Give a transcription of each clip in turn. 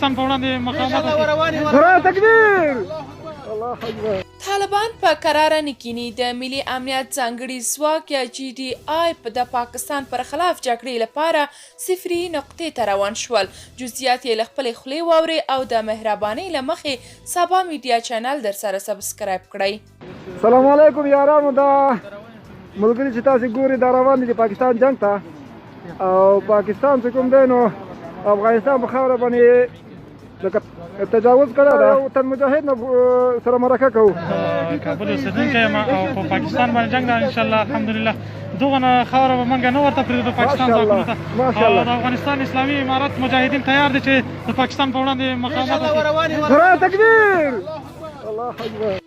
پاکستان په وړاندې مقاومت وکړي. تکبیر، الله اکبر. طالبان په کراره نه کیني. د ملي امنیت ځانګړي ځواک یا جي ډي آی د پاکستان پر خلاف جګړې لپاره صفري نقطې ته روان شول. جزئیات یې له خپلې خولې واورئ او د مهربانۍ له مخې سابا میډیا چینل درسره سبسکرایب کړئ. سلام علیکم یارانو، دا ملګري چې تاسو ګوري دا روان دي د پاکستان جنگ ته، او پاکستان چې کوم دی نو افغانستان په خاوره باندې لکه تجاوز کړی دا تن مجاهد نه سره مرکه کوو. کابل اوسېدونکی یم او په پاکستان باندې جنګ ده ان شاء الله. الحمدلله، دغه نه خاوره به مونږ نه ورته پرېږدو د پاکستان ځواکونو ته، او د افغانستان اسلامي امارت مجاهدین تیار دي چې د پاکستان په وړاندې مقاومت وکړي. تکبیر، الله اکبر.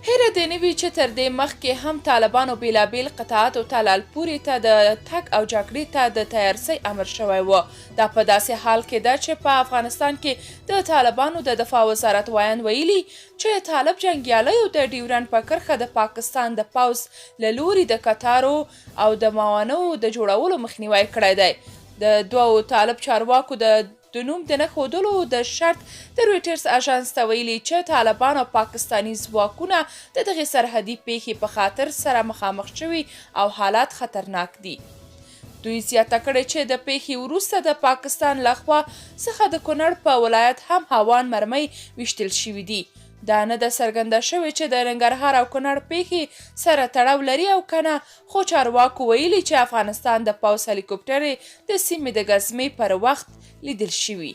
هېره دې نه وي چې تر دې مخکې هم طالبانو بېلابېل قطعاتو ته لالپورې ته د تګ او جګړې ته د تیارسۍ امر شوی و. دا په داسې حال کې ده چې په افغانستان کې د طالبانو د دفاع وزارت ویاند ویلي چې طالب جنګیالیو د ډیورنډ په کرښه د پاکستان د پوځ له لوري د کتارو او د موانعو د جوړولو مخنیوی کړی دی. د دوو طالب چارواکو د نوم د نه ښودلو د شرط د رویټرز اژانس ته ویلي چې طالبان او پاکستاني ځواکونه د دغې سرحدي پیښې په خاطر سره مخامخ شوي او حالات خطرناک دي. دوی زیاته کړې چې د پیښې وروسته د پاکستان له خوا څخه د کونړ په ولایت هم هاوان مرمۍ ویشتل شوي دي. دا نه ده څرګنده شوې چې د ننګرهار او کونړ پیښې سره تړاو لري او کنه، خو چارواکو ویلي چې افغانستان د پوځ هلیکوپټرې د سیمې د ګزمې پر وخت لیدل شوي.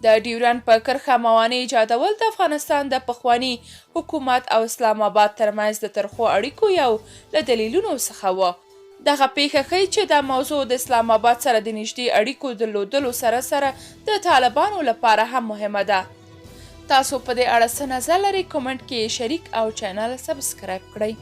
د ډیورنډ په کرښه موانع ایجادول د افغانستان د پخواني حکومت او اسلام آباد ترمنځ د ترخو اړیکو یو له دلیلونو څخه و. دغه پیښه ښيي چې دا موضوع د اسلام آباد سره د نږدې اړیکو درلودلو سره سره د طالبانو لپاره هم مهمه ده. تاسو په دې اړه څه نظر لرئ؟ کومنټ کې یې شریک او چینل سبسکرایب کړئ.